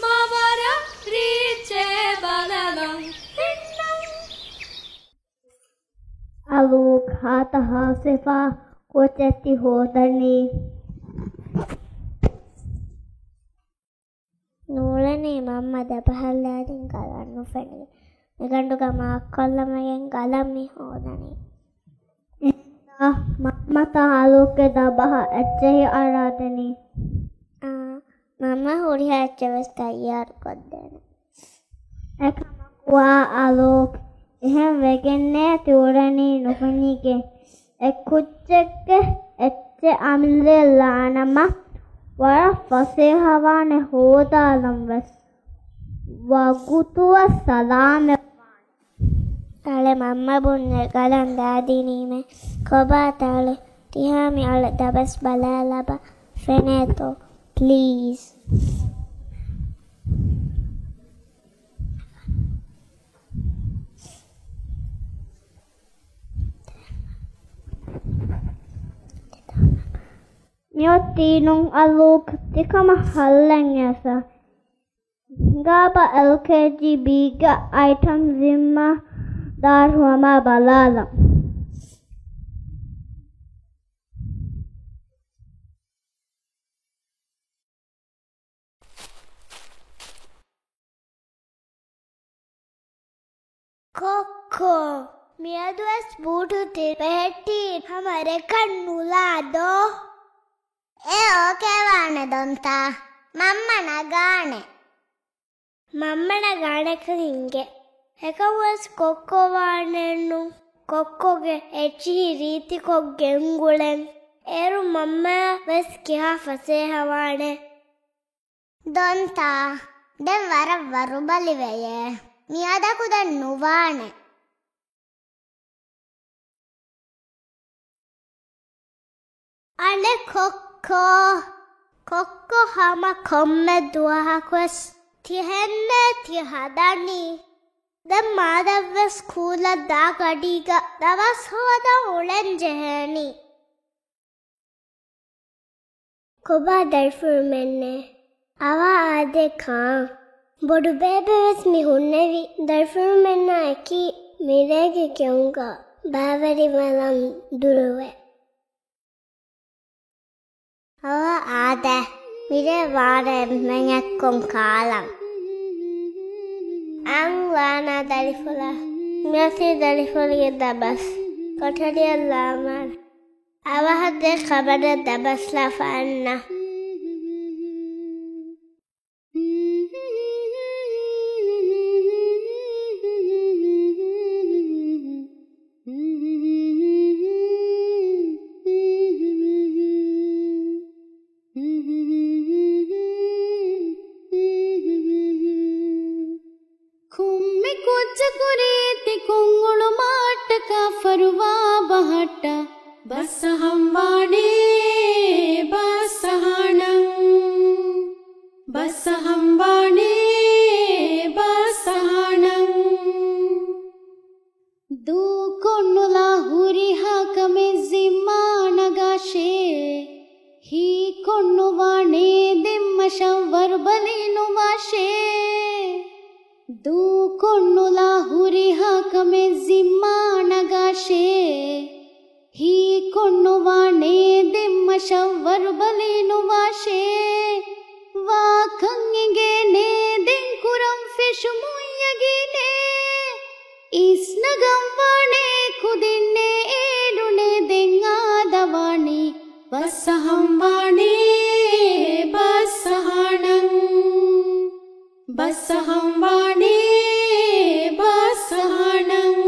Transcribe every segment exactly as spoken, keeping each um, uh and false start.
މަ ވަރަށް ރީއްޗޭ ބަލަލަން ހިންނަން. އަލޫ ހާތަހާ ސިފާ ކޯޗެއް ތި ހޯދަނީ؟ ނޫޅެނީ މަންމަ ދެބަހަށް ލައިގެން ގަލަށް ނުފެނިގެން. މިގަނޑުގަ މާކްކޮށްލަމެގެން ގަލަށް މި ހޯދަނީ. އިންދާ، މަންމަތާ އަލޫގެ ދަބަހަށް އެއްޗެހި އަރާދެނީ. އާ، މަންމަ ހުރިހާ އެއްޗެއް ވެސް ތައްޔާރު ކޮށްދޭނެ. އެކަމަކު އާ އަލޫ، އެހެން ވެގެންނޭ ތި އުޅެނީ ނުފެނިގެން. އެ ކުއްޖެއްގެ އެއްޗެއް އަމިއްލައަށް ލާނަމަ، ވަރަށް ފަސޭހަވާނެ ހޯދާލަން ވެސް. ވަގުތުވެސް ސަލާމަތްވާނެ. ތާޅެ މަންމަ ބުންޏެ ގަލަން ދާދިނީމޭ. ކޮބާ ތާޅެ؟ ތިހާ މި އަޅެ ދަބަސް ބަލާލަބަ ފެނޭތޯ؟ ޕްލީޒް. މިއޮތީ ނޫން އަލޫ، ތިކަމަށް ހައްލެއް އެސަ. ހިނގާބަ އެލްކޭޖީ ބީގެ އައިޓަމް ޒިންމާ ދާރު ހަމަ ބަލާލަން. ކޮއްކޮ، މިއަދުވެސް ބޫޓު ތި ބެހެއްޓީ ހަމަ ރެކަށް ނުލާ ދޯ؟ އެ އޯކޭ ވާނެ ދޮންތާ. މަންމަ ނަގާނެ. މަންމަ ނަގާނެކަން އިނގޭ. އެކަމުވެސް ކޮއްކޮ ވާނެއްނު. ކޮއްކޮގެ އެއްޗިހި ރީތިކޮށް ގެންގުޅެން. އޭރު މަންމަޔަށް ވެސް ކިހާ ފަސޭހަވާނެ. ދޮންތާ، ދެން ވަރަށް ވަރުބަލިވެޔޭ. މިއަދަކު ދެން ނުވާނެ. އަނެއް ކޮއްކޮ، ކޮއްކޮ ހަމަ ކޮންމެ ދުވަހަކުވެސް ތިހެންނޭ ތި ހަދަނީ. ދެން މާދަށްވެސް ސްކޫލަށް ދާ ގަޑީގަ ދަބަސް ހޯދަން އުޅެން ޖެހޭނީ. ކޮބާ ދަރިފުޅުމެންނޭ؟ އަވަ އާދޭ ކާން. ބޮޑުބޭބެ ވެސް މި ހުންނެވި ދަރިފުޅުމެންނާ އެކީ މިރޭގެ ކެއުންގަ ބައިވެރިވެލަން ދުރުވެ. އަވަ އާދޭ، މިރޭ ވާރޭ އެންމެން އެއްކޮށް ކާލަން. އަން ވާނާ ދަރިފުޅާ. މިއޮތީ ދަރިފުޅުގެ ދަބަސް. ކޮޓަރިއަށް ލާމާނެ. އަވަހަށް ދޭ ކަބަޑަށް ދަބަސްލާފަ އަންނަ. ކޮންމެ ކުއްޖަކު ރީތިކޮށް އުޅުމަށްޓަކާ ފަރުވާ ބަހައްޓާ. ބަސްއަހަން ވާނޭ ބަސް އަހާނަން. ބަސްއަހަން ވާނޭ ބަސް އަހާނަން. ދޫކޮށްނުލާ ހުރިހާ ކަމެއް ޒިންމާ ނަގާށޭ. ހީކޮށްނުވާނޭ ދެންމަށަށް ވަރުބަލި ނުވާށޭ. ދޫކޮށްނުލާ ހުރިހާ ކަމެއް ޒިންމާ ނަގާށޭ. ހީކޮށްނުވާނޭ ދެންމަށަށް ވަރުބަލި ނުވާށޭ. ވާކަން އެނގޭނޭ ދެން ކުރަން ފެށުމުން ޔަގީނޭ. އިސްނަގަން ވާނޭ ކުދިންނޭ އޭރުނޭ ދެން އާދަވާނީ. ބަސްއަހަން ވާނޭ ބަސް އަހާނަން. ބަސްއަހަން ވާނޭ ބަސް އަހާނަން.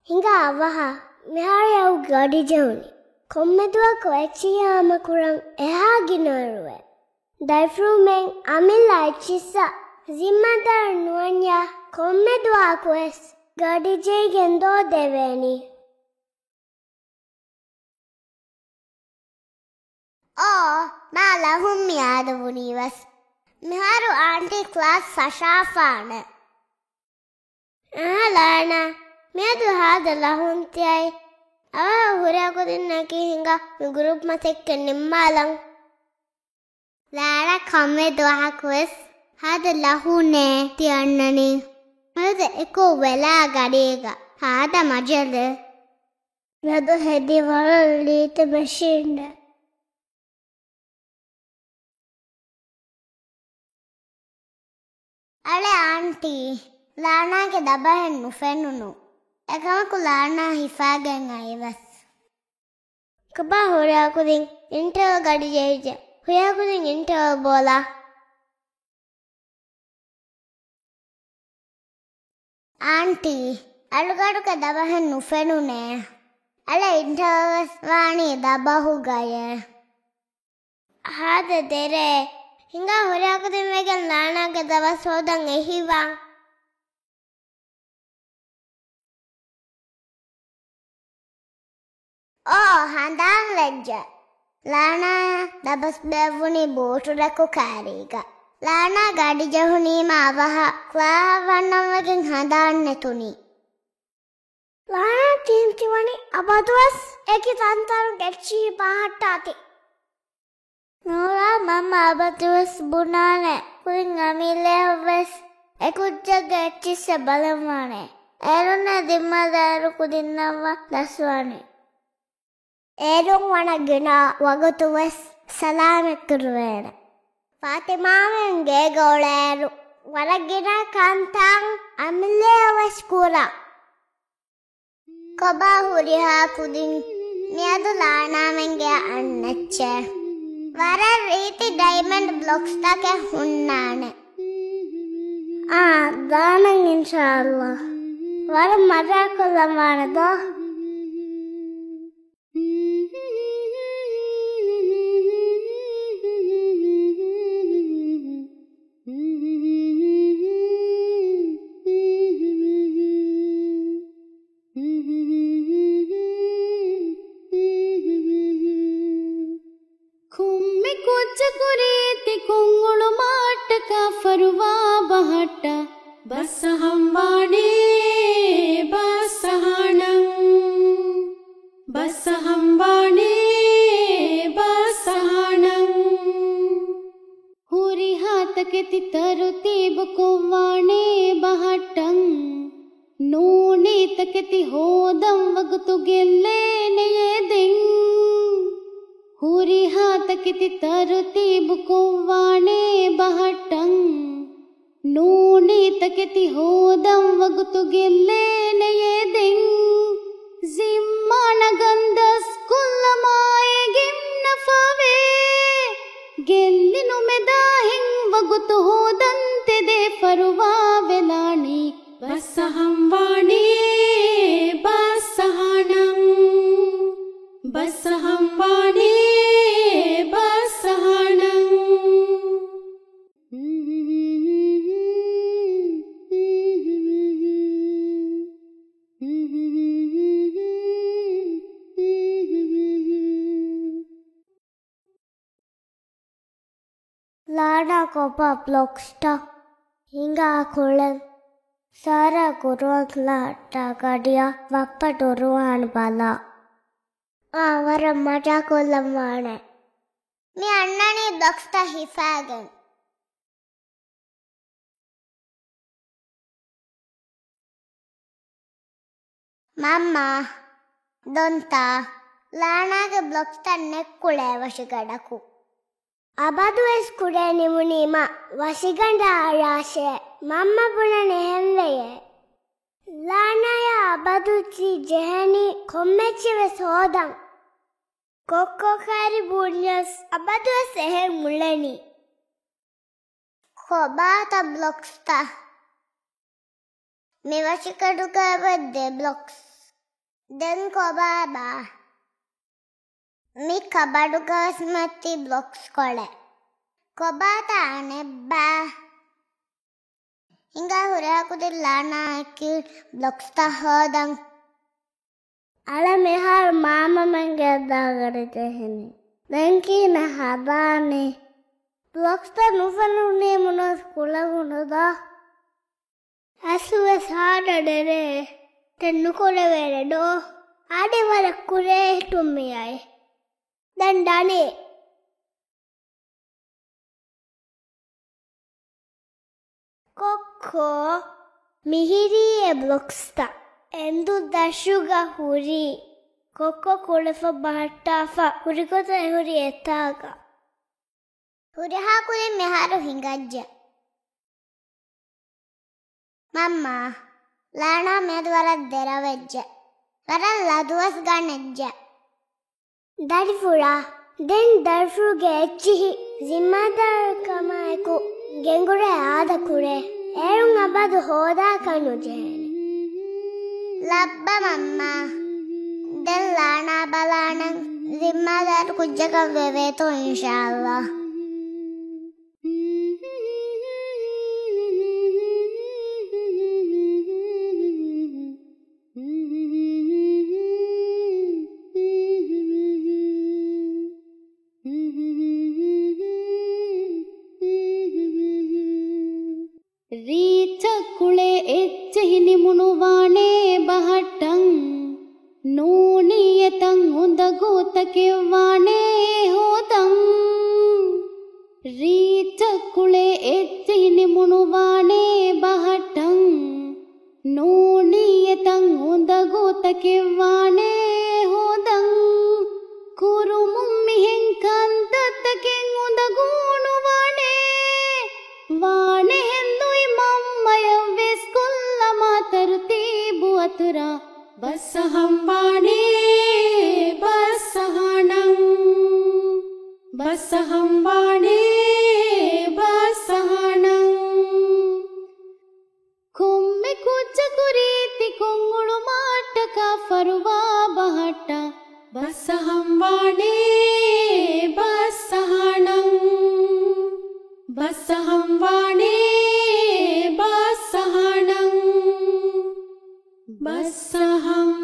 ހިނގާ އަވަހަށް މިހާރު އެއަށް ގަޑި ޖެހުނީ. ކޮންމެ ދުވަހަކު އެއްޗިހި ހާމަކުރަން އެހާ ގިނަ އިރުވޭ. ދަރިފުޅުމެން އަމިއްލަ އެއްޗިއްސަށް ޒިންމަދާރު ނުވަންޏާ ކޮންމެ ދުވަހަކުވެސް ގަޑި ޖެހިގެން ދޯ ދެވޭނީ. އޯ، މާ ލަހުން މި އާދަވުނީވެސް. މިހާރު އާންޓީ ކްލާސް ފަށާފާނެ. އާ ލާނާ، މިއަދު ހާދަ ލަހުން ތިއައީ. އަވަހަށް ހުރިހާ ކުދިންނަކީ ހިނގާ މި ގްރޫޕް މަތެއްގެ ނިންމާލަން. ލާނާ ކޮންމެ ދުވަހަކުވެސް ހާދަ ލަހުނޭ ތި އަންނަނީ. މިއަދު އެކު ވެލާ ގަޑީގަ ހާދަ މަޖަލެއް. މިއަދު ހެދީ ވަރަށް ރީތި މެޝިންއެއް. އަޅެ އާންޓީ، ލާނާގެ ދަބަހެއް ނުފެނުނު. އެކަމަކު ލާނާ ހިފާގެން އައިވެސް. ކޮބާ ހުރިހާ ކުދިން އިންޓަވަލް ގަޑި ޖެހިއްޖެ؟ ހުރިހާ ކުދިން އިންޓަވަލް ބޯލާ. އާންޓީ، އަޅުގަޑުގެ ދަބަހެއް ނުފެނުނޭ. އަޅެ އިންޓަވަލް ވެސް ވާނީ ދަބަހުގައޭ. ހާދަ ދެރައޭ. ހިނގާ ހުރިހާ ކުދިން ވެގެން ލާނާގެ ދަބަސް ހޯދަން އެހިވާން. އޯ، ހަނދާން ވެއްޖެ. ލާނާ ދަބަސް ބޭއްވުނީ ބޫޓު ރެކު ކާރީގަ. ލާނާ ގަޑި ޖެހުނީމަ އަވަހަށް ކްލާހަށް ވަންނަން ވެގެން ހަނދާން ނެތުނީ. ލާނާ ތިން ތިވަނީ އަބަދުވެސް އެކި ތަންތަނުގެ އެއްޗިހި ބަހައްޓާތި. ނޫރާ މަންމަ އަބަދުވެސް ބުނާނެ. ކުރިން އަމިއްލަޔަށްވެސް އެކުއްޖެއްގެ އެއްޗިއްސެއް ބަލަންވާނެ. އޭރުންނޭ ދިންމަލައިރު ކުދިންނަށްވާ ދަސްވާނެ. އޭރުން ވަނަ ގިނަ ވަގުތުވެސް ސަލާމަތްކުރެވޭނެ. ފާތިމާމެން ގޭގަ އުޅޭއިރު ވަރަށް ގިނަ ކަންތައް އަމިއްލަޔަށްވެސް ކުރާ. ކޮބާ ހުރިހާ ކުދިން މިއަދު ލާނާމެންގެ އަންނައްޗޭ. ވަރަށް ރީތި ޑައިމަންޑް ބްލޮކްސްތަކެއް ހުންނާނެ. އާ، ދާނަން އިންޝާﷲ. ވަރަށް މަޖާކޮށްލަން ވާނެ ދޯ. ކޮންމެ ކުއްޖަކު ރީތި ކޮށްއުޅުމަށްޓަކާ ފަރުވާ ބަހައްޓާ. ބަސްއަހަންވާނޭ ބަސްއަހާނަން. ބަސްއަހަންވާނޭ ބަސްއަހާނަން. ހުރިހާ ތަކެތި ތަރުތީބު ކޮށްވާނޭ ބަހައްޓަން. ނޫނީ ތަކެތި ހޯދަން ވަގުތު ގެއްލޭނެޔޭ ދެން. ހުރިހާ ތަކެތި ތަރުތީބު ކޮށްވާނޭ ބަހައްޓަން. ނޫނީ ތަކެތި ހޯދަން ވަގުތު ގެއްލޭނެޔޭ ދެން. ޒިންމާ ނަގަން ދަސްކޮށްލަމާ އެ ގެންނަފާވޭ. ގެއްލި ނުމެދާހެން ވަގުތު ހޯދަން ތެދޭ ފަރުވާ ވެލާނީ. ބަސްއަހަންވާނޭ ބަސްއަހާނަން. ބަސްއަހަންވާނޭ ބަސްއަހާނަން. ލާނާ ކޮބާ ބްލޮކްސްތައް ހިނގާ ކުޅެން. ސާރާ ގުރުއަން ލާއްޓާ ގަޑިއަށް ބައްޕަ ދުރުވާން ބަލާ. އާ، ވަރަށް މަޖާކޮށްލަން ވާނެ. މި އަންނަނީ ބްލޮކްސްތައް ހިފާގެން. މަންމާ، ދޮންތާ، ލާނާގެ ބްލޮކްސްތައް ނެތްކުޅޭ ވަށިގަނޑަކު. އަބަދުވެސް ކުޑަ ނިމުނީމަ ވަށިގަނޑާ އަޅާށޭ، މަންމަ ބުނަން އެހެންވެޔޭ. ލާނާޔާ އަބަދު ތި ޖެހެނީ ކޮންމެއްޗެއް ވެސް ހޯދަން. ކޮއްކޮ ކާރި ބުންޏަސް އަބަދުވެސް އެހެން އުޅެނީ. ކޮބާތަ ބްލޮކްސްތައް؟ މި ވަށިގަނޑުގައިވެ ދެ ބްލޮކްސް. ދެން ކޮބާބާ؟ މި ކަބަޑުގަވެސް މަތި ބްލޮކްސް ކޮޅެއް. ކޮބާތަ އަނެއްބާ؟ ހިނގާ ހުރިހާ ކުދިން ލާނާއަކީ ބްލޮކްސްތައް ހޯދަން. އަޅެ މިހާރު މާމަމެންގެ ދާގަޑި ޖެހެނީ. ދެން ކިހިނެއް ހަދާނީ؟ ބްލޮކްސްތައް ނުފެނުނީ މުނާސް ކުޅެވުނުދާ. އަސްލުވެސް ހާޑަ ޑެރޭ. ދެން ނުކުޅެވޭނެ ޑޯ. އަޑި ވަރަށް ކުރޭ ހިޓުން މިއައި. ދެން ޑަނީ. ކޮއްކޮ، މިހިރީ އެ ބްލޮކްސްތައް. އެނދު ދަށުގަ ހުރީ. ކޮއްކޮ ކުޅެފަ ބަހައްޓާފަ ހުރިގޮތަށް އެ ހުރި އެތާގަ. ހުރިހާ ކުދިން މިހާރު ހިނގައްޖެ. މަންމާ، ލާނާ މިއަދު ވަރަށް ދެރަވެއްޖެ. ވަރަށް ލަދުވެސް ގަނެއްޖެ. ދަރިފުޅާ، ދެން ދަރިފުޅުގެ އެއްޗިހި ޒިންމާދާރުކަމާއެކު ގެންގުޅޭ އާދަ ކުރޭ. އޭރުން އަބަދު ހޯދާކަށް ނުޖެހޭނެ. ލައްބަ މަންމާ. ދެން ލާނާ ބަލާނަން ޒިންމާދާރު ކުއްޖަކަށް ވެވޭތޯ އިންޝާﷲ. ރީއްޗަކުޅޭ އެއްޗެހި ނިމުނުވާނޭ ބަހައްޓަން. ނޫނީ އެތަން އުނދަގޫތަކެއް ވާނޭ ހޯދަން. ރީއްޗަކުޅޭ އެއްޗެހި ނިމުނުވާނޭ ބަހައްޓަން. ނޫނީ އެތަން އުނދަގޫތަކެއް ވާނޭ ހޯދަން. ކުރުމުން މިހެން ކަންތައްތަކެއް އުނދަގޫ ނުވާނޭ. ވާނެހެން ލުއި މަންމަޔަށް ވެސް ކޮށްލަމާ ތަރުތީބު އަތުރާ. ބަސްއަހަން ވާނޭ ބަސްއަހާނަން. ބަސްއަހަން ވާނޭ ބަސްއަހާނަން. ކޮންމެ ކުއްޖަކު ރީތިކޮށް އުޅުމަށްޓަކާ ފަރުވާ ބަހައްޓާ. ބަސްއަހަން ވާނޭ ބަސްއަހާނަން. ބަސްއަހަން ވާނޭ ބަސްއަހާނަން. ބަސްއަހަން